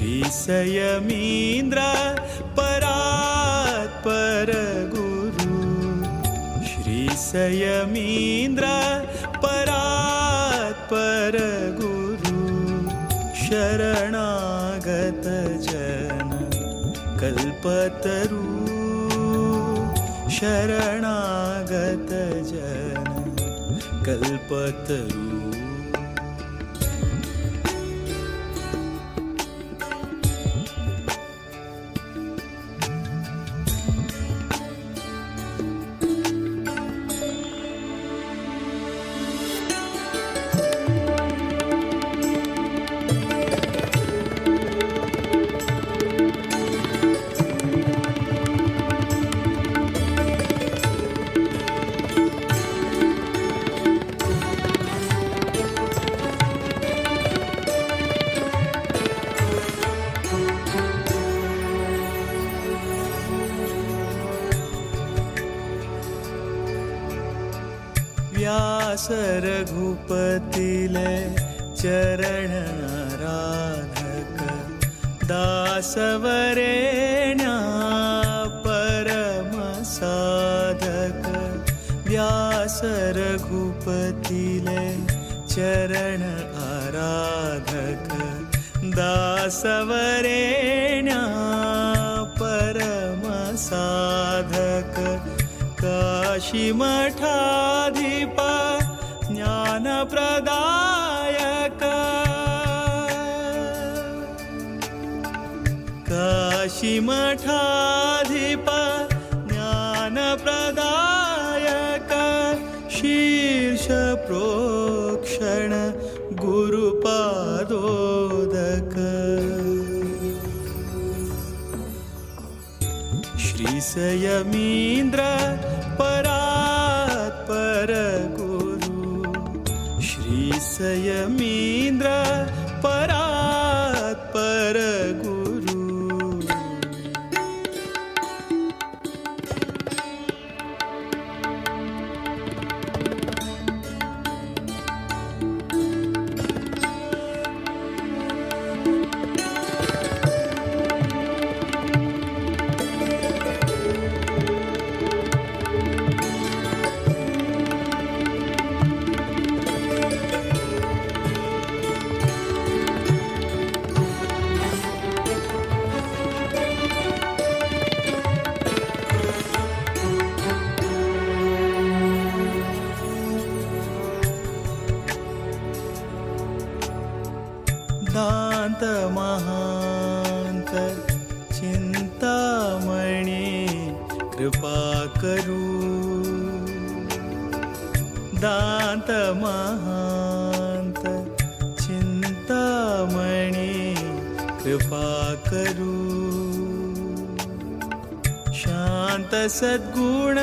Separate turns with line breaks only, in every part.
श्री सयमींद्र परात्पर गुरु। श्री सयमींद्र परात्पर गुरु। शरणागत जन कल्पतरु। शरणागत जन कल्पतरु। व्यास रघुपतिले चरण आराधक। दासवरेण्या परम साधक। व्यास रघुपतिले चरण आराधक। दासवरेण्या परम साधक। काशी मठाधिप ज्ञानप्रदायक। काशी मठाधिप ज्ञानप्रदायक। शीर्ष प्रोक्षण गुरुपादोदक। श्री सयमींद्र परात्पर गुरु। श्री सयमींद्र परात्पर गुरु। दांत महांत चिंतामणि कृपा करू। दांत महांत चिंतामणि कृपा करू। शांत सद्गुण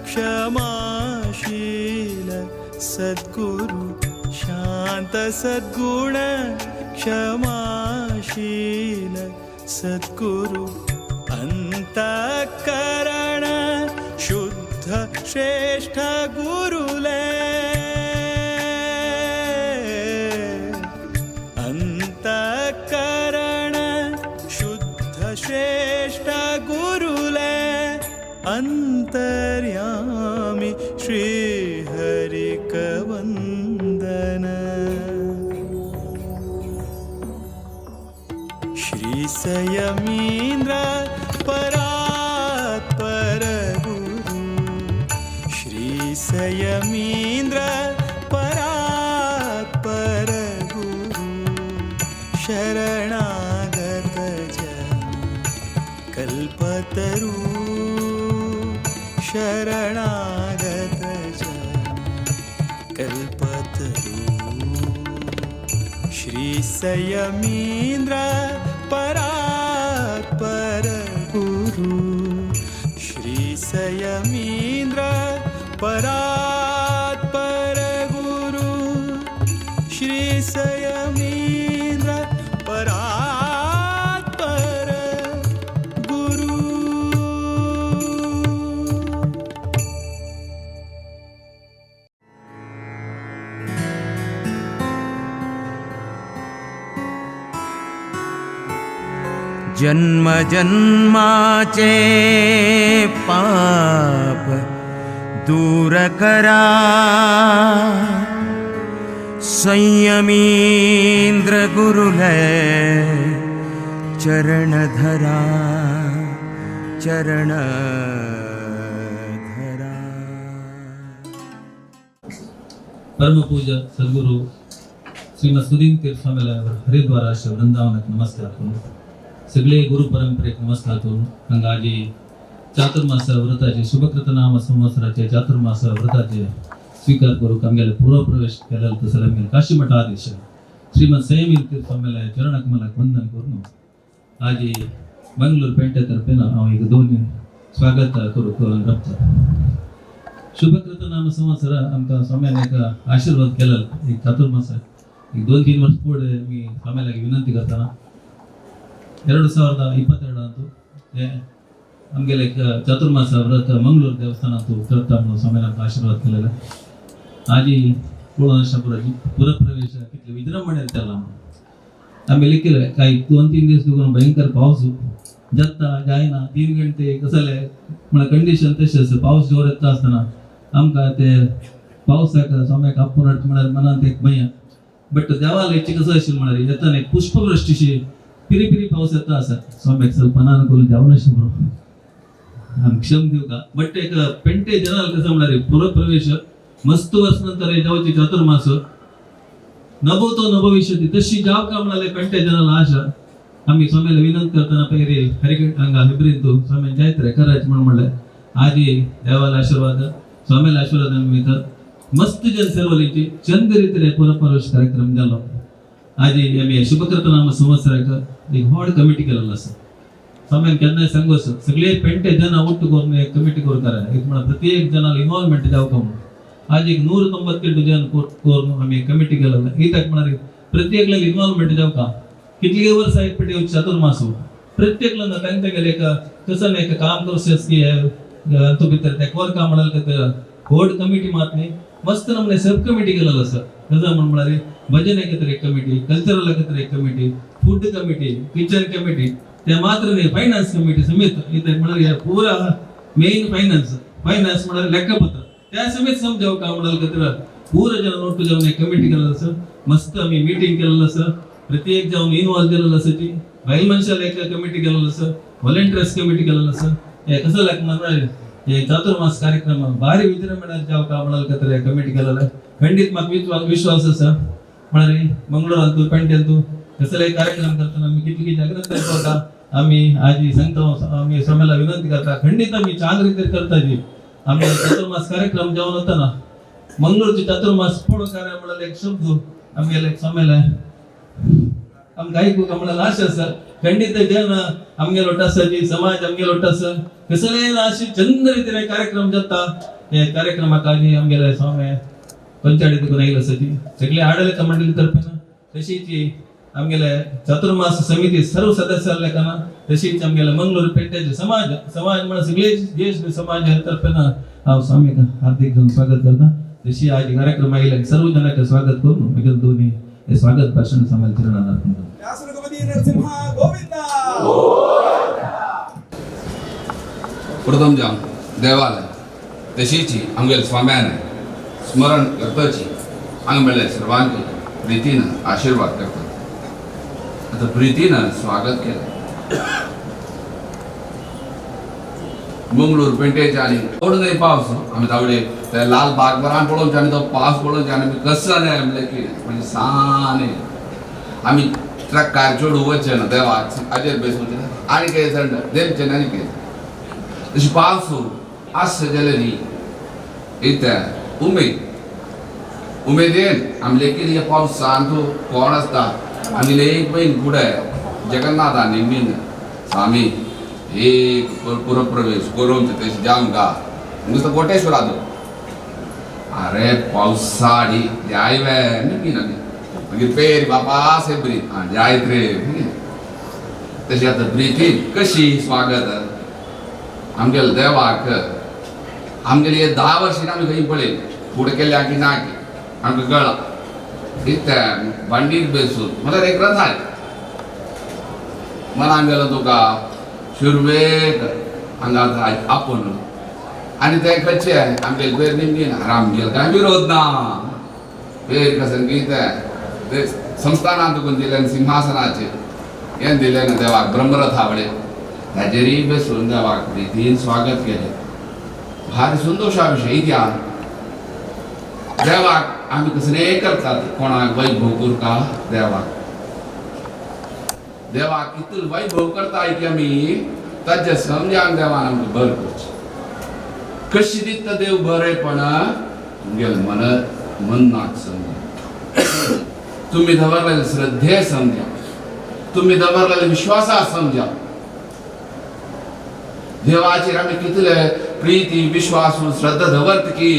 क्षमाशील सद्गुरु। शांत सद्गुण क्षमाशील सद्गुरु। अंतःकरण शुद्ध श्रेष्ठ गुरुले। अंतःकरण शुद्ध श्रेष्ठ गुरुले। अंतर्यामी श्री हरिकवंदन। श्री सयमींद्र परात्पर गुरु। श्री सयमींद्र परात्पर गुरु। शरणागत जन कल्पतरु। शरणागत जन कल्पतरु। श्री सयमींद्र परात्पर गुरु। श्री सयमींद्र परात्पर गुरु। श्री सयमींद्र परात्पर गुरु।
जन्म जन्माचे पाप दूर करा। संयमींद्र गुरुले चरण धरा, चरण धरा।
परमपूज्य सद्गुरू श्रीमद सुधीन तीर्थ स्वामीला हरिद्वार अशा वृंदावनाक नमस्कार करून, सगळे गुरु परंपरेक नमस्कार करून, हांगा चातुर्मास व्रताचे शुभकृतनाम संवत्सराचे चातुर्मास व्रताचे स्वीकार करूंक आमगेले पूर्वप्रवेश केलेलो तसो आमगेले काशी मठाधीश श्रीमद संयमी तीर्थ स्वामीला चरणकमलाक वंदन करून आजी मंगळूर पेंटे तर्फेन हांव एक दोन स्वागत करूंक रपता। शुभकृतनाम संवत्सर आमकां स्वाम्यान एक आशीर्वाद केलेलो एक चातुर्मास एक 2-3 वर्ष फुडें आमी स्वाम्या लागीं विनंती करतना 2022 आमगेले एक चातुर्मास व्रत मंगळूर देवस्थानांतू करता म्हणून स्वाम्यान आमकां आशीर्वाद केलेलो। आजी पळोवन शंबराची पुरप्रवेश कितले विजृंभणे केला म्हणून आमी लिखिले काही 2-3 दीस दुखून भयंकर पावस जाता जायना 3 घंटे कसले म्हळ्यार कंडिशन तशें आसा। पावस जोर येता आसतना आमकां ते पावसाक स्वाम्याक आपोवन हाडटा म्हळ्यार मनांत एक भंय, बट देवाला इच्छा कसो आशिल्ली म्हळ्यार येतना एक पुष्पवृष्टीशी पिरी पिरी पावस येता आसा। स्वाम्याक ಸ್ವಲ್ಪ अनानुकूल जावं नाशिल्लें बरो आमी क्षम दिवका, बट एक पेंटे जनाल कसं म्हळ्यार पुरप्रवेश मस्त वर्स नंतर जावची चातुर्मास नभवतो न भविष्यती तशी जाव का म्हणाले पेंटे जनाल आशा। आमी स्वाम्याला विनंती करतना पयरी हरिक हांगा हेब्रींतू स्वाम्यान जायत रे करायचे म्हणून म्हणलें। आजी देवाला आशीर्वाद स्वाम्याला आशीर्वाद आमी मस्त जन सर्वलीची चंद रीतीने पुरप्रवेश कार्यक्रम जालो। आजी आमी शुभकृतनाम संवत्सराक एक व्हड कमिटी केलेलो आसा। स्वाम्यान केन्नाय सांगू आसा सगळे पेंटे जन ಒಟ್ಟು करून एक कमिटी करून करा एक म्हळ्यार प्रत्येक जनाला इन्वॉल्वमेंट जावका म्हणून आज एक 198 जन करून आमी कमिटी केलेलो। कित्याक म्हळ्यार प्रत्येकल्याक इन्वॉल्वमेंट जावका कितले वर्सां एक पेटी चातुर्मास प्रत्येकल्यान तांकां गेले एक कसं एक काम करूं की अंतू भितर ते कोर काम म्हळ्यार व्हड कमिटी मात न्ही मस्त नमने सब कमिटी केलेलो आसा। कसं म्हण म्हळ्यार भजन एकत्र एक कमिटी, कल्चरल एकत्र एक committee, food committee, kitchen committee, ते मात्र न्ही फायनान्स कमिटी समेत इथे म्हळ्यार पुरा मेन फायनान्स फायनान्स म्हळ्यार लेखपत्र त्या समेत समजाव का म्हळ्यार खातीर पूरा जन ಒಟ್ಟು जावन एक कमिटी केलेलो आसा। मस्त आमी मिटींग केलेलो आसा, प्रत्येक जावन इन्वॉल्व केलेलो आसा ती बायल मनशाला एक कमिटी केलेलो आसा, व्हॉलेंटियर्स कमिटी केलेलो आसा। हे कसं लायक म्हळ्यार हे चातुर्मास कार्यक्रम भारी विजृंभणे जाव का म्हळ्यार खातीर कमिटी केलेलो। खंडीत म्हाका विश्वास आसा म्हळ्यार मंगळूरांतू पेंटेंतू कसले कार्यक्रम करतना आमी कितली जागृताय करता। आमी आजी सांगता आमी स्वाम्याला विनंती करता खंडीत आमी चांग रितीर करता जी आमी चातुर्मास कार्यक्रम जावन वतना मंगळूरचे चातुर्मास पळोवंक कार्य म्हळ्यार एक शब्द आमगेले स्वाम्याला आमकां आयकूंक म्हळ्यार आशा आसा। खंडीत जन आमगेलो आसा जी समाज आमगेलो आसा कसले अशी चंद रितीन कार्यक्रम जाता। हे कार्यक्रमाक आजी आमगेले स्वामी पंचाडी देखून आयिल्लो आसा ती सगळे आडलित मंडळी तर्फेन तशीच आमगेले चातुर्मास समिती सर्व सदस्य लेखना तशीच आमगेले मंगळूर पेंटेचे समाज समाज म्हळ्यार सगळे ज्येष्ठ समाज तर्फेन हांव स्वामीक हार्दिक जावन स्वागत करता। तशी आज कार्यक्रम आयिल्ले सर्व जनांक स्वागत करून मागीर दोनी हे स्वागत भाशण समाज किरणान अर्पण करता।
रघुपति नरसिंहा गोविंदा।
प्रथम जावन देवालय तशीची आमगेले स्वाम्यान स्मरण करताची हांगा मेळ्ळे सर्वांक प्रितीन आशीर्वाद करतात। आतां प्रितीन स्वागत केलें मंगळूर पेंटेचे आनी आवडून पावस आमी तावडे ते लाल बाग बरान पळोवचे आनी तो पावस पळोवचे आनी आमी कसो म्हणलें की म्हणजे साने आमी ट्रकार चोडू वचचे ना देवाक हाजेर बेसून आनी कितें थंड देमचें आनी कितें तशी पावस आसता जाल्यार न्ही इतलें उमेद उमेदीन आमी लेगीत ह्या पावसान तूं कोण आसता आमी एक बहीण फुडें जगन्नाथ निमीन स्वामी एक पुरप्रवेश करून तशें जावंक गा नुस्तं कोटेश्वराचो अरे पावसाडी जाय वे न्ही मागीर पेर बापा से बरी आं जायत रे तशें आतां प्रितीन कशी स्वागत आमगेले देवाक आमगेले 10 वर्सां आमी खंय पळयली फुडें केल्या की ना की आमकां कळ्ळां इतलें बांडीर बेसून म्हळ्यार एक रथ. मनान गेलो तुका सुरवेक हांगा आपूण आनी ते खंयचे आमगेले पयर निमगीन आमगेले कांय विरोध ना पयर कसन कितें ते संस्थानांत तुका दिलें सिंहासनाचेर हें दिलें ना देवाक ब्रह्मरथा वडे ताजेरय बसून देवाक प्रितीन स्वागत केलें. भारी संतोशा विशय इतिहास देवाक आमी कसलें करतात कोणाक वैभव करता देवाक देवाक कितलो वैभव करता की आमी ताजे समजान देवान आमकां बरें करचें. कशी दिता देव बरेपण तुमगेले मन मनाक समजा तुमी दवरलेले श्रद्धे समजा तुमी दवरलेले विश्वासा समजा. देवाचेर आमी कितले प्रीती विश्वास श्रद्धा दवरत की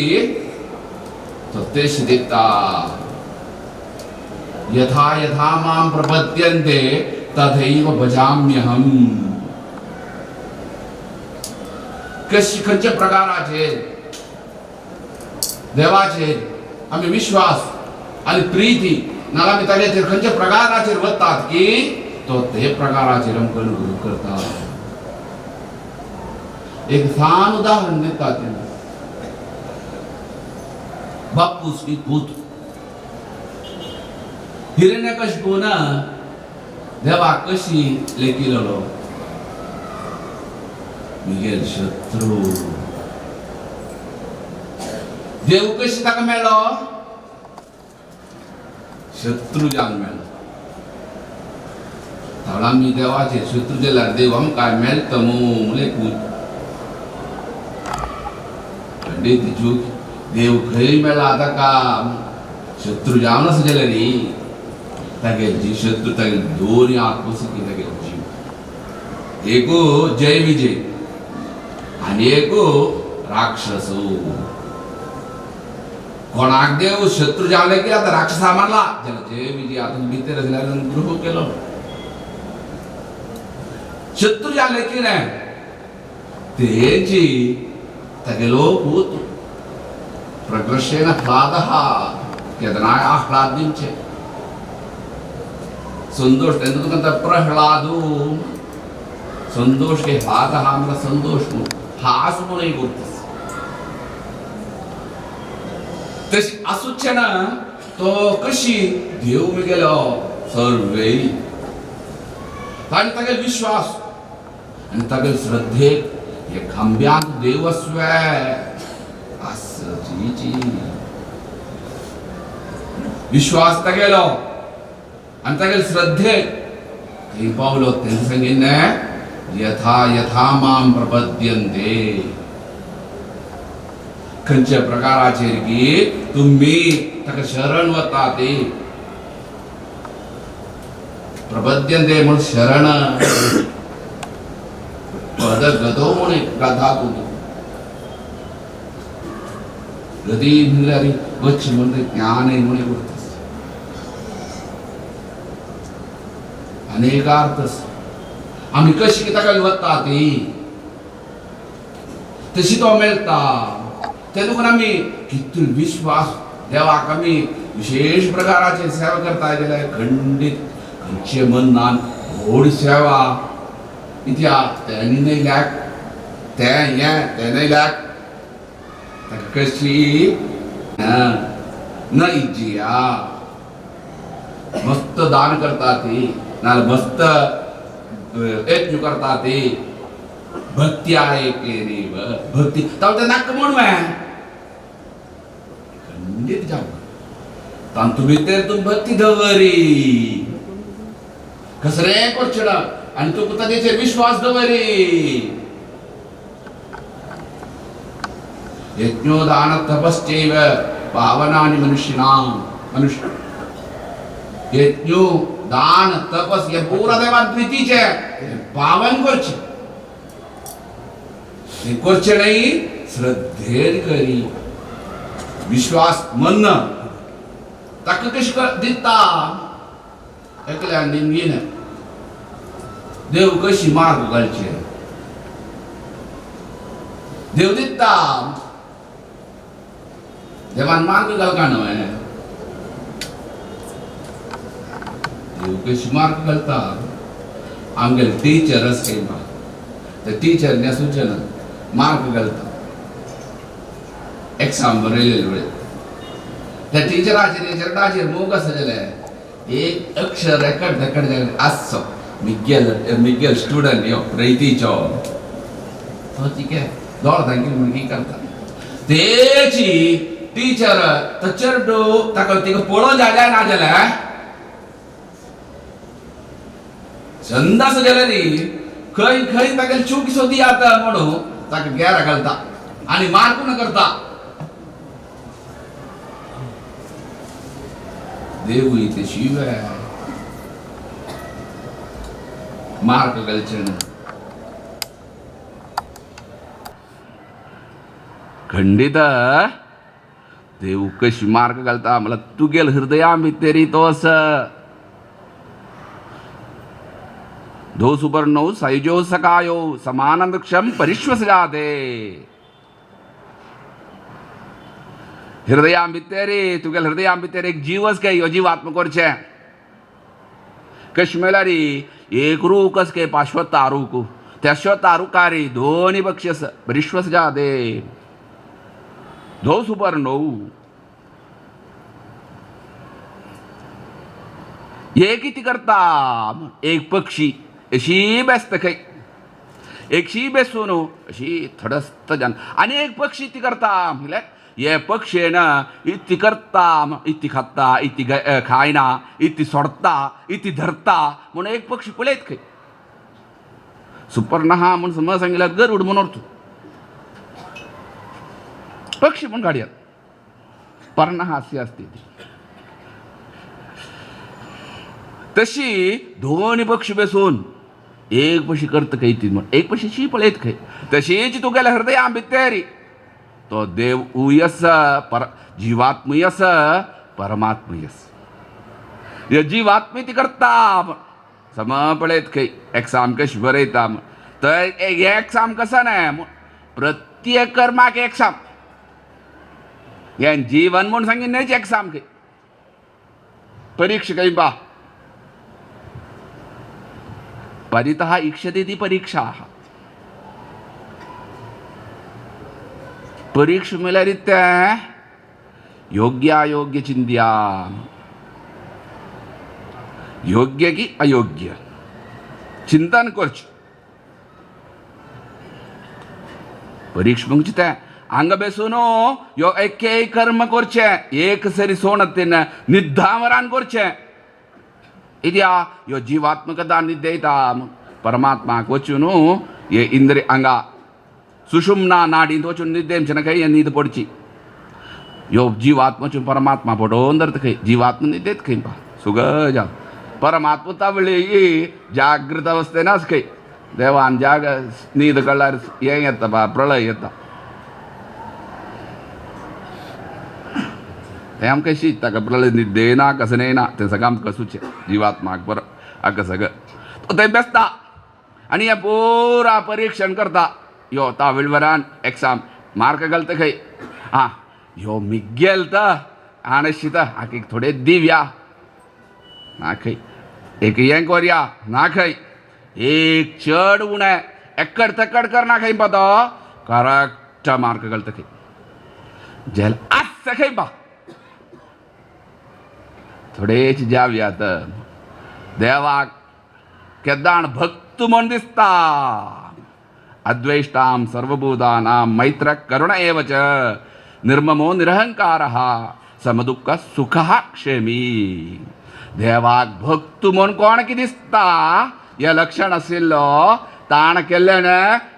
तो तेश दिता. यथा यथा मां प्रपद्यन्ते तथैव भजाम्यहम्. कशी खंयच्या प्रकाराचेर देवाचेर आमी विश्वास आनी प्रीती नाल्यार आमी ताजेर खंयच्या प्रकाराचेर वतात की तो ते प्रकाराचेर आमकां अनुग्रह करता. एक ल्हान उदाहरण दिता तें बापूस की पूत हिरण्यकशिपून देवाक कशी लेखिलेलो मिगेल शत्रू. देव कशी ताका मेळ्ळो शत्रू जावन मेळ्ळो. थोडा आमी देवाचेर शत्रू जाल्यार देव आमकां मेळटा मू लेखून खंडीत चूक. देव खंय मेळ्ळा ताका शत्रू जावन आसा जाल्यार न्ही तागे जी शत्रू तागे दोन आत्मसखी तागे जीव एको जय विजय आनी एको राक्षस. कोणाक देव शत्रू जावले की आतां राक्षसा मारला जाल्यार जय विजय आतां भितर आसल्यार गृह केलो. शत्रू जाले की ना तेची तागेलो पूत प्रकर्षेण ह्लादः केदनाय आह्लाद दिवचे संतोष तेन्ना तुका प्रह्लादू संतोष के ह्लादः म्हणल्यार संतोष म्हूण हास म्हूण एक उरता. तशी आसूचे ना तो कशी देव गेलो सर्वे आनी तागेलो विश्वास आनी तागेले श्रद्धेक हे खांब्यांत देव आसवे आसची विश्वास तागेलो आनी तागेले श्रद्धेक थंय पावलो. तेंचे सांगिल्लें यथा यथा मां प्रपद्यन्ते खंयच्या प्रकाराचेर की तुमी ताका शरण वता ते प्रपद्यन्ते म्हूण शरण पद गतो म्हूण एक गाथा तूं गती म्हणल्यार वच म्हण ज्ञान म्हूण एक उरता अनेकार्थ. आमी कशी ताका वता ती तशी तो मेळटा. तेन्ना आमी कितलो विश्वास देवाक आमी विशेष प्रकाराचे सेवा करता जाल्यार खंडीत खंयचे मनान व्हड सेवा इत्या तेणी न्हय ल्याक तें हें तें न्हय ल्याक ताका कशी न इजिया मस्त दान करता ती नाल्यार मस्त यज्ञ करता ती भक्ती आहे केली भक्ती तांव नाका म्हणून खंडीत जावं तांतू भितर तूं भक्ती दवरी कसलें करचें ना आनी तुका ताजेचेर विश्वास दवरी. यज्ञोदान तपश्चैव पावनानि मनुष्याणां मनुष्य यज्ञो दान तपस हे पुरा देवान प्रितीचे पावन करचें हें करचें न्हय श्रद्धेन करी विश्वास मन ताका कशें दिता एकल्यान निमगीन देव कशी मार्ग घालचे देव दिता देवान मार्ग घालका न्हय देव कशी मार्ग घालता. आमगेले टिचरच खंय ते टिचर नेसूचे ना मार्क घालता एक्साम बरयलेले वेळे त्या टिचराचेर चेरडाचेर मोग आसा जाल्यार एक अक्षर रेकॉर्ड रेकॉर्ड जाल्यार आसचो मिगेल मिगेल स्टुडंट यो रयतीचो तो ठीक आहे दोळ तांकी मुलगी करता तेची टिचर तो चेरडू ताका तिका पळोवन जाल्यार ना जाल्यार चंद आसा जाल्यार खंय खंय ताका चूक सोदी आता म्हणून ताका गेरा घालता आनी मार्कून करता. देवूय ते शिवाय मार्क घालचे ना. खंडित देव कशी मार्क घालता मला तुगेल हृदया भितरी तो अस धो सुपर्णो सैजो सकायो समानंद क्षम परिश्वस जाते. हृदया भितरी तुगेल हृदया भितर एक जीवच काय यो जीवात्म करचे कश मेळ्यारी एक रूकच काय पाश्वत तारूक त्या तारुकारी दोन्ही बक्षस परिश्वस जाते धो सुपर्णो हे किती करता एक पक्षी अशी बेसता खंय एकशी बेसून अशी थडस्त जान आनी एक पक्षी ती करता म्हणल्यार हे पक्षी ना इत्ती करता इत्ती खाता इत्ती खायना इत्ती सोडता इत्ती धरता म्हणून एक पक्षी पळयत खंय सुपर्ण हा म्हूण समज सांगितल्यार गरुड म्हणून तूं पक्षी म्हूण गाडयात पर्णहा अशी असते ती तशी दोन्ही पक्षी बसून एक पक्षी करता खंय ती म्हण एक पक्षी शी पळयत खंय तशीच तुगेल्या हृदया भितर तो देव उयस पर जीवात्मयस परमात्मयस हे जीवात्मी ती करता सम पळयत खंय एक्साम कशी बरयता तर एक्साम कसं न्हय प्रत्येक कर्माक एक्साम हें जीवन म्हूण सांगी न्हय एक्साम खंय परीक्षा खंय बा परितः इक्षते ती परीक्षा. परीक्षा म्हळ्यार तें योग्यायोग्य चिंत्या योग्य की अयोग्य चिंतन करचें. परीक्षा म्हणजे तें हांगा बेसून यो एक कर्म करचें एक सरी सोणत निद्दावरान करचें इद्या यो जीवात्मकता निद्यता परमात्माक वचून हे इंद्रिय हांगा सुषुम्ना नाडींत वचून निद्देमचे ना खंय न्हीद पडची यो जीवात्मा वचून परमात्मा पडोवन धरता खंय जीवात्मा निद्देत खंय पा सुगजा परमात्मा तावळी जागृत अवस्थेनाच खंय देवान जाग न्हीद कळ्ळ्यार हें येता बा प्रळय येता तें आमकां शीत ताका प्रळय निद्देना कसं येना तें सगळें आमकां कसूचें जिवात्माक बरो हाका सगळें तो थंय बेसता आनी हें पुरा परिक्षण करता यो ताविळवरान एक्साम मार्क घालता खंय आं यो मिगेल त आणशिता हाका एक थोडे दिव्या ना खंय एक हें करया ना खंय एक चड उणें एक्कड तेक्कड करना खंय पा तो करेक्ट मार्क घालता खंय जेल आसा खंय पा थोडेच जावयात देवाक केदाण भक्त म्हण दिसता अद्वैष्टां सर्वभूतानां मैत्र करुण एव च निर्ममो निरहंकारः समदुःख सुखः क्षेमी. देवाक भक्त म्हण कोण की दिसता हे लक्षण आशिल्लो ताण केल्ल्यान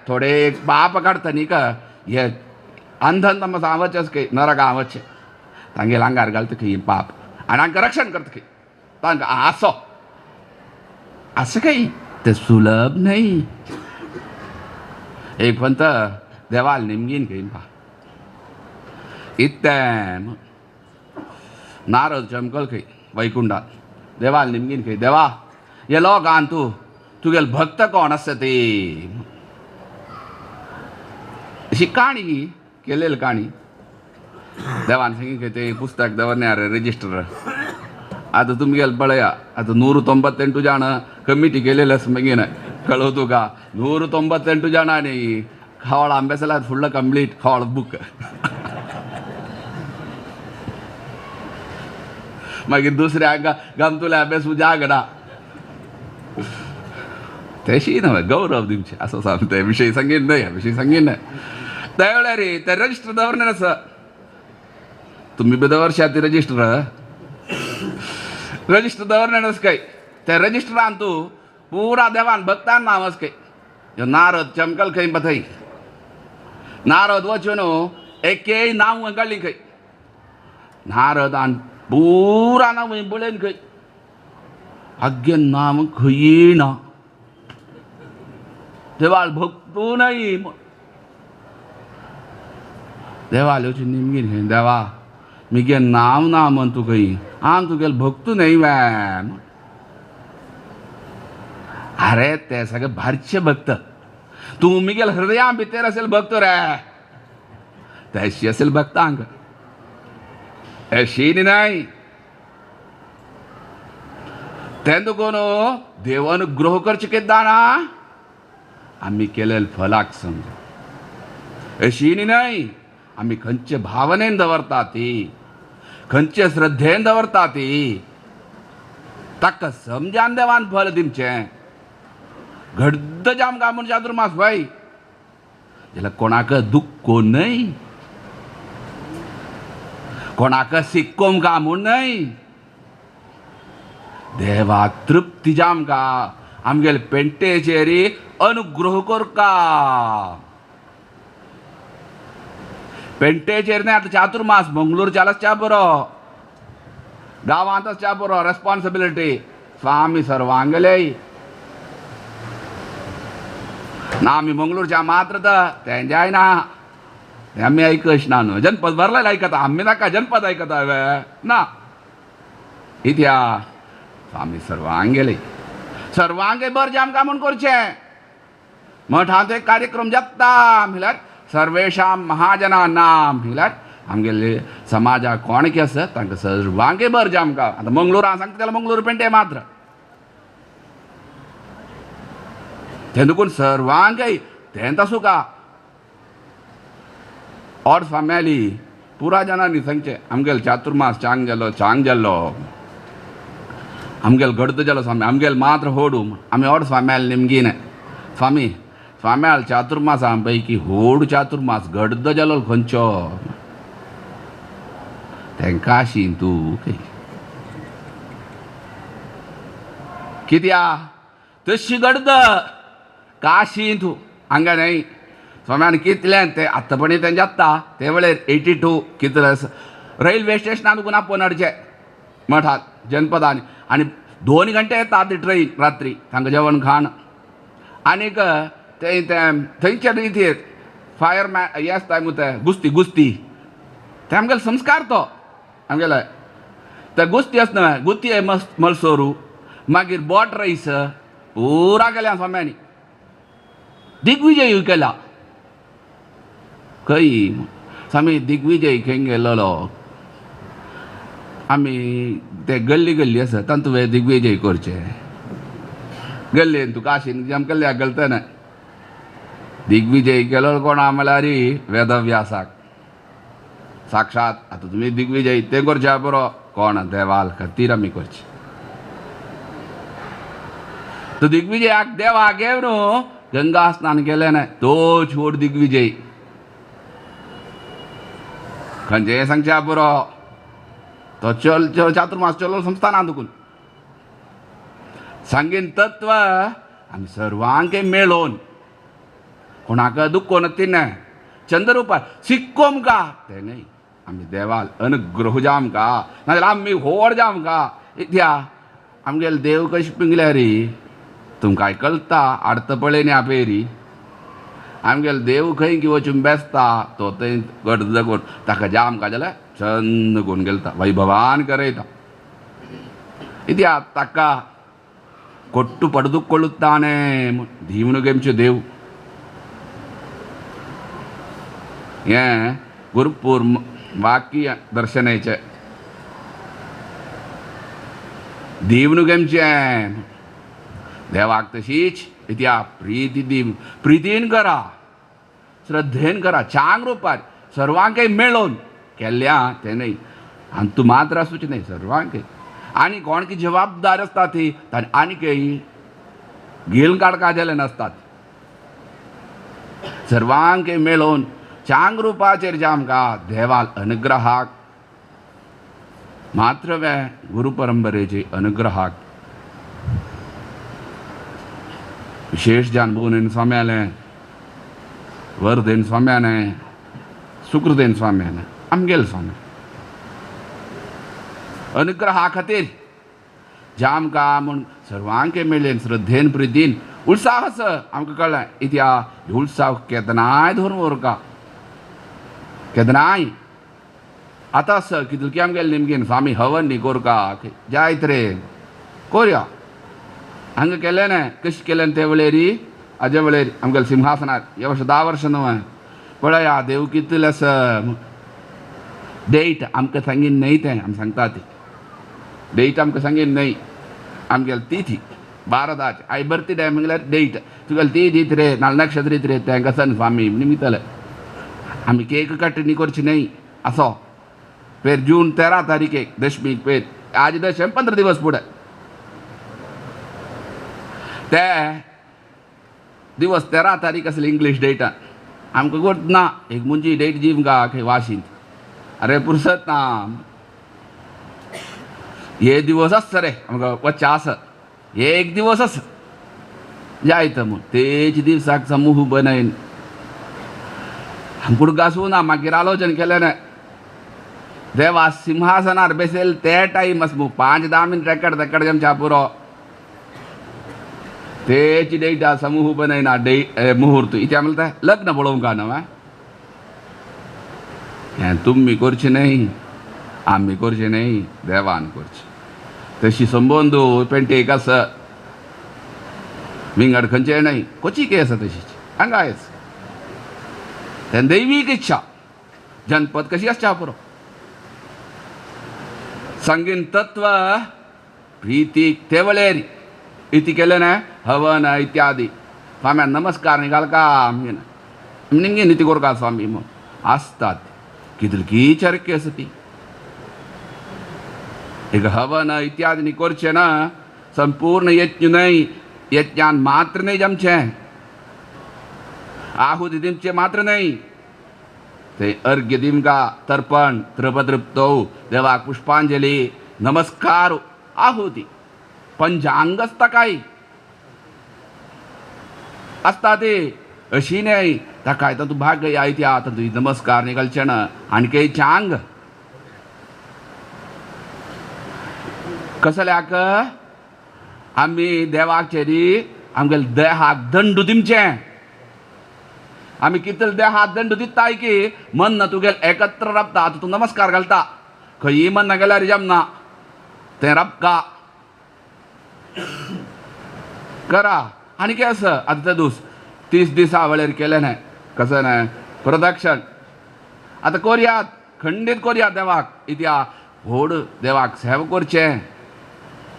थोडे पाप काडटा न्ही का हे अंधन तमस आवचेच खंय नरक आवचें तांगेर आंगार घालता खंय पाप आनी हांकां रक्षण करता खंय तांकां आसो असं काही ते सुलभ नाही. एक पंत देवाल निमगीन खंय पा इत्तें नारद चमकल खंय वैकुंठात देवाल निमगीन खंय देवा हे लोकान तूं तुगेल भक्त कोण आसा ते अशी काणी केलेली काणी देवान सांगी खंय ते पुस्तक दवरण्यार रजिस्टर आतां तुमगेले पळया आतां 198 ಜನ ಕಮಿಟಿ केलेलं ಮಗೇನ ಕಳೋದುಗ 198 ಜನ ಖಾವಳ ಅಂಬೆಸಲ ಅದು ಫುಲ್ಲ ಕಂಪ್ಲೀಟ್ ಖಾವಳ ಬುಕ್. मागीर दुसऱ्या गमतुले अभ्यास जागडा तेशी नव्हे गौरव दिवचे असं सांगते विषय सांगेन नाही, विषय सांगेन नाही. त्या वेळार ते रजिस्टर दवरणार आसा, तुम्ही बी दवरशात ते रजिस्टर, रजिस्टर दवरणार आसा काय त्या रजिस्टरान तूं पुरा देवान भक्तान नांव आसा काय. नारद चमकल खंय बथय, नारद वचून एकेय नांव काडली खंय, नारदान पुरा नांव पळयन खंय, आग्गे नांव खंयी ना, देवाल भक्तू नाही. देवाल वचून निमगीन खंय, देवा मिगे नांव ना म्हण तूं खंय, आम तुगेल भक्तू न्हय मॅम. अरे ते सगळे भारचे भक्त, तूं मिगेल हृदया भितर असेल भक्त रे, तशी असेल भक्तांक अशी नाही. तें कोण देव अनुग्रह करचे केदाना आमी केलेल फलाक समज, अशी न्हय. आमी खंयचे भावनेन दवरता ती, खंयचे श्रद्धेन दवरता ती, ताका समजान देवान फल दिवचें. घड्ड जाम गा म्हूण चातुर्मास भाई, जाल्यार कोणाक दुख्ख न्हय, कोणाक सिक्कोम गा म्हूण न्हय, देवाक तृप्ती जाम गा आमगेले पेंटेचेर अनुग्रह करका. पेंटेचेर न्हय आतां चातुर्मास मंगळूर चालच च्या बरो, गांवांतच च्या बरो रेस्पॉन्सिबिलिटी स्वामी सर्वांगले ना. आमी मंगळूरच्या मात्र तर तेंच्याय ना, आमी आयकश ना न्हू, जनपद भरलें आयकता आमी, नाका जनपद आयकता वे ना. इत्या स्वामी सर्वांगेले सर्वांगे बर जाम काय म्हूण करचें मठांत एक कार्यक्रम जाता म्हणल्यार सर्वेशां महाजनानां म्हणल्यार आमगेले समाजाक कोण की आसा तांकां सर्वांगे बर जाम का. आतां मंगळूर सांगता जाल्यार मंगळूर पेंटे मात्र तें देखून सर्वांकय तें आसूं का और स्वाम्याली पुरा जाणांनी सांगचें आमगेल चातुर्मास चांग जालो, चांग जालो आमगेल गडद जालो स्वामी, आमगेल मात्र होडू आमी और स्वाम्याल निमगीन स्वामी स्वाम्याल चातुर्मासा पैकी होड चातुर्मास गडद जालो खंयचो तेंकां शी तूं कित्या तशी गडद काशी तूं हांगा न्हय. स्वाम्यान कितलें तें आतां पणी तें जाता ते वेळेर 82 कितले रेल्वे स्टेशनान तुका आपोवन हाडचें मठांत जनपदांनी, आनी 2 घंटे येता ती ट्रेन रात्री तांकां जेवण खाण आनीक ते थंयचे रितीर फायर मॅन हे आसता मू ते गुस्ती, गुस्ती ते आमगेले संस्कार तो आमगेले ते गुस्ती आसता न्हय, गुस्ती मस्त मलसोरू मागीर बोट रैस पुरा केल्या स्वाम्यांनी दिग्विजय केला खंय स्वामी दिग्विजय खंय गेलेलो आमी ते गल्ली गल्ली आसा तातूंत दिग्विजय करचे गल्लेन तुका काशीन आमकां कल्ल्याक गलतना दिग्विजय केलो कोणा म्हणल्यार वेदव्यासाक साक्षात. आतां तुमी दिग्विजय तें करचे बरो कोण देवाल खातीर आमी करचे. तो दिग्विजयाक देवाक घेवन न्हू गंगा स्नान केलें ना तोच व्हड दिग्विजय खंयचें सांगच्या बरो तो चल चल चातुर्मास चलो संस्थाना दुकून सांगीन तत्व आमी सर्वांक मेळोवन कोणाक दुख्ख तिने चंद्ररूपार सिक्कोम का तें न्हय आमी देवाल अनुग्रह जाम का नाजाल्यार आमी व्हड जाम का. इत्या आमगेले देव कशें पिंगल्या रे तुमकां कळटा आडत पळय न्ही आपेरी आमगेले देव खंय की वचून बेसता तो थंय गट कोण ताका जाम का जाल्यार चंद कोण गेलता वैभवान करयता. इत्या ताका ಕೊಟ್ಟು ಪಡೆದುಕೊಳ್ಳುತ್ತಾನೆ ದೀವನುಗೆಂಚು ದೇವು. हें गुरुपूर वाक्य दर्शनाचें. देव न्हू गेमचें देवाक तशीच इत्या प्रिती दी प्रितीन करा श्रद्धेन करा चांग रुपार सर्वांकय मेळोवन केल्ल्या तें न्हय आनी तूं मात्र आसूचें न्हय सर्वांकय आनी कोण की जबाबदार आसता ती ताणें आनीकय घेल काडका जाले नासतात सर्वांकय मेळोवन चांग रुपाचेर जे आमकां देवाल अनुग्रहाक मात्र वे गुरु परंपरेचे अनुग्रहाक विशेष जान बोनेन स्वाम्याले वर्धेन स्वाम्याने सुकृतेन स्वाम्याने आमगेल स्वामी अनुग्रहा खातीर जे आमकां म्हूण सर्वांक मेळ्ळें श्रद्धेन प्रितीन उत्साह आसा आमकां कळ्ळें इत्या उत्साह केदनाय धरून व्हरका केदनाय आतां आसा कितलकी आमगेले निमगेन स्वामी हवन न्ही कोरका जायत रे कोरया हांगा केलें ना कशें केलें ते वळेरी हाजे वळेरी आमगेले सिंहासनार हे वर्स 10 वर्सां न्हू पळया देव कितले आसा डेट आमकां सांगीन न्हय तें आमी सांगता ती डेट आमकां सांगीन न्हय आमगेले तिथी 12/10 I birthday म्हणल्यार डेट तुगेले ती दीत रे नाल नक्षत्र दीत रे तें कसन स्वामी निमितले आमी केक कट न्ही करची न्हय असो पेर जून 13 तारीखेक दशमीक पेर आज दशम 15 दिवस फुडें ते दिवस 13 तारीख आसली इंग्लीश डेटान आमकां गोत ना एक मुंजी डेट जीव गा खंय वाशींत अरे पुरसत ना हे दिवस आसता रे आमकां वच्चें आसा एक दिवस आसा जायत म्हूण तेच दिवसाक समूह बनयन आमकां घासूं ना मागीर आलोचन केलें ना देवा सिंहासनार बेसेल ते टायम आसा मू 5-10 मिनट रेकड तेकड जमच्या पुरो तेच डेटा समूह बनयना डे मुहूर्त इत्या म्हणटा लग्न पळोवंक न्हू हें तुमी करचें न्हय आमी करचें न्हय देवान करचें तशी संबंद पेंटेक आसा विंगड खंयचें न्हय कोचिके आसा तशीच हांगा आसा तें दैवीक इच्छा जनपद कशी आसच्या पुरो सांगीन तत्व प्रितीक ते वळेरी इति केलें ना हवन इत्यादी स्वाम्या नमस्कार निघाल का निमगे निती कोरका स्वामी म्हूण आसतात कितली चरकी आसा ती एक हवन इत्यादी न्ही करचें ना संपूर्ण यज्ञ न्हय यज्ञान मात्र न्हय जमचें आहुती दिवचें मात्र न्हय ते अर्घ्य दिमका तर्पण तृपतृप्तौ देवाक पुष्पांजली नमस्कार आहुती पंचांग आसता काय आसता ते अशी न्हय ताका तातूंत भाग आयती आतां तुजी नमस्कार न्ही घालचें ना आणकी चांग कसल्याक आमी देवाक चेरी आमगेले देहाक दंड दिवचें आमी कितले देहाक दंड दिताय की मन ना तुगेले एकत्र राबता आतां तूं नमस्कार घालता खंयी मन ना गेल्यार जमना तें राबका करा आनी कितें आसा आतां ते दूस 30 दिसा वेळेर केलें न्हय कसं न्हय प्रदक्षण आतां कोरयात खंडीत कोरया देवाक इत्या व्हड देवाक सेवा करचें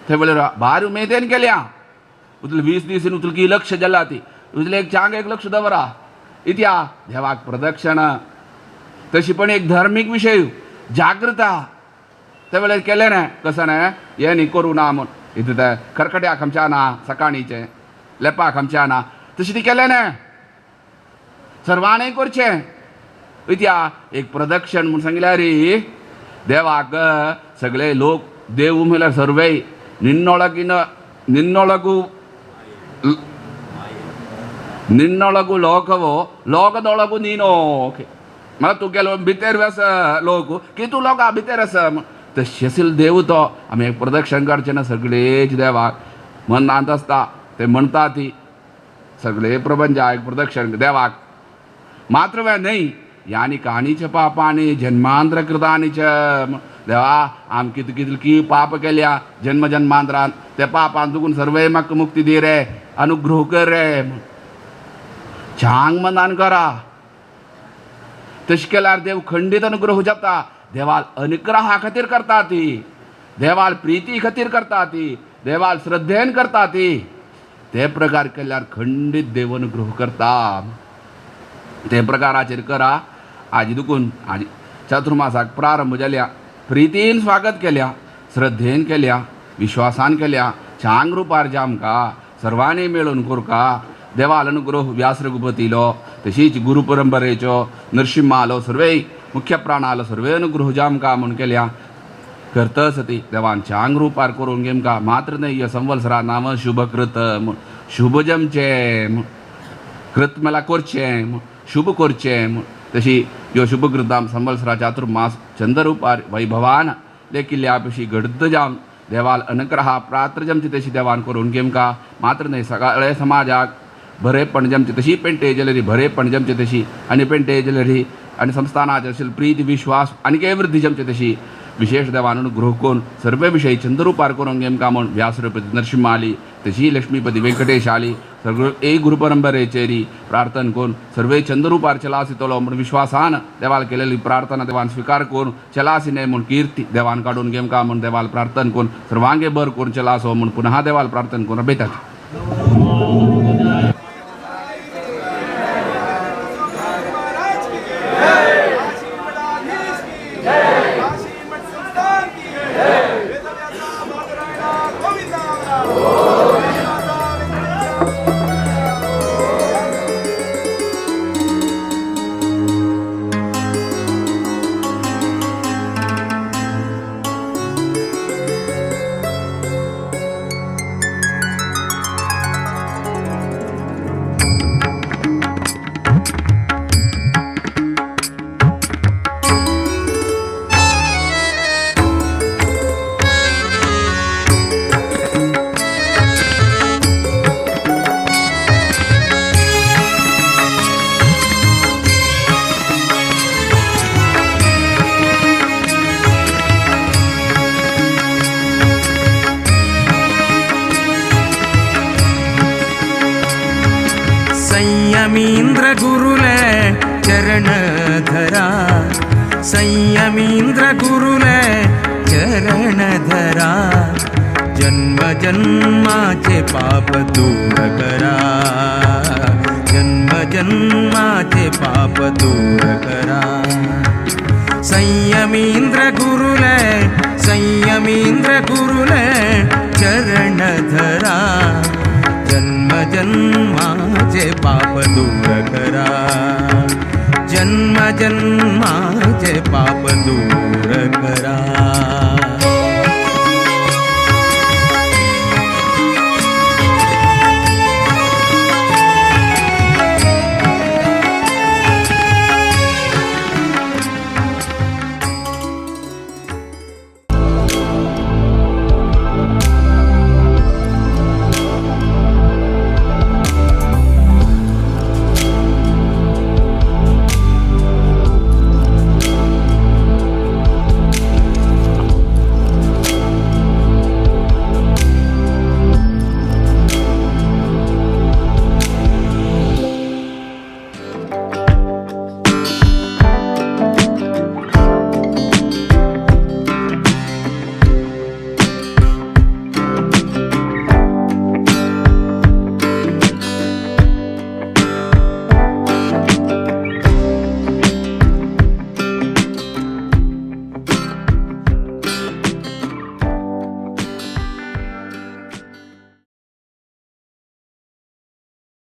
ते वेळेर भारी उमेदीन केल्या उतले 20 दीस उतले लक्ष जाला ती उतले एक चांग एक लक्ष दवरा इत्या देवाक प्रदक्षण तशी पण एक धार्मीक विशय जागृता ते वेळेर केलें न्हय कसं न्हय हें न्ही करूं ना म्हूण इतलें तें खरखट्या खमच्या ना सकाळीचें लेपा खमच्या ना तशें ती केलें न्हय सर्वांनी करचें इत्या एक प्रदक्षण म्हूण सांगल्यार देवाक सगळे लोक देव म्हणल्यार सर्वय निन्नोळगिन निन्नೊಳಗು ನಿನ್ನೊಳಗು ಲೋಕವೋ ಲೋಕದೊಳಗು ನೀನೋ ಓಕೆ मला तूं गेलो भितर आसा लोक की तूं लोका भितर आसा तशें आशिल्लो देव तो आमी एक प्रदक्षण काडचें ना सगळेच देवाक मनांत आसता ते म्हणटा ती सगळे प्रपंच एक प्रदक्षण देवाक मात्र वे न्हय यानी काणीच पापानी जन्मांतर कृतानी च देवा आम कित कितली पाप केल्या जन्म जन्मांतरान ते पापान चुकून सर्वय म्हाका मुक्ती दी रे अनुग्रह कर रे चांग मनान करा तशें केल्यार देव खंडीत अनुग्रह जाता देवाल अनुग्रहा खातीर करता ती देवाल प्रिती खातीर करता ती, देवाल श्रद्धेन करता ती, ते प्रकार केल्यार खंडीत देव अनुग्रह करता. ते प्रकाराचेर करा. आजी दुकून आजी चातुर्मासाक प्रारंभ जाल्या, प्रितीन स्वागत केल्या, श्रद्धेन केल्या, विश्वासान केल्या, चांग रुपार जामका सर्वांनी मेळून करका. देवाल अनुग्रह व्यास रघुपतीलो तशीच गुरु परंपरेचो नरसिंहालो सर्वे मुख्य प्राणालो सर्वे अनुग्रह जामका म्हूण केल्या करतच ती देवान चांग रुपार करून घेमका. मात्र न्हय संवत्सरा नाम शुभकृत शुभ जमचें कृत मला करचें शुभ करचें. तशी ह्यो शुभकृतां संवत्सरा चातुर्मास चंद्ररुपार वैभवान लेखिल्ल्या पशी घडत जावन देवाल अनुग्रहा प्रात्र जमची तशी देवान करून घेमका. मात्र न्हय सगळे समाजाक बरेपण जमचे तशी पेंटे ज्वेलरी बरेपण जमचे तशी आनी पेंटे ज्वेलरी आनी संस्थानाचे असेल प्रीती विश्वास आनी वृद्धी जमचे तशी विशेष देवान अनुग्रह करून सर्व विषयी चंद्रुपार करून घेमका म्हूण व्यासरूपती नरसिंह आली तशी लक्ष्मीपती व्यंकटेश आली सगळं एक गुरु परंपरेचेरी प्रार्थना करून सर्वे चंद्रुपार चलासितलो म्हूण विश्वासान देवाल केलेली प्रार्थना देवान स्वीकार करून चलासी न्हय म्हूण कीर्ती देवान काडून घेमका म्हूण देवाल प्रार्थना करून सर्वांगे बर करून चलासो म्हूण पुनः देवाल प्रार्थना करून बेतात.
संयमींद्र गुरुले चरण धरा, संयमींद्र गुरुले चरण धरा, जन्म जन्माचे पाप दूर करा, जन्म जन्माचे पाप दूर करा. संयमींद्र गुरुले, संयमींद्र गुरुले चरण धरा, जन्म जन्माचे पाप दूर करा, जन्म जन्माचे पाप दूर करा.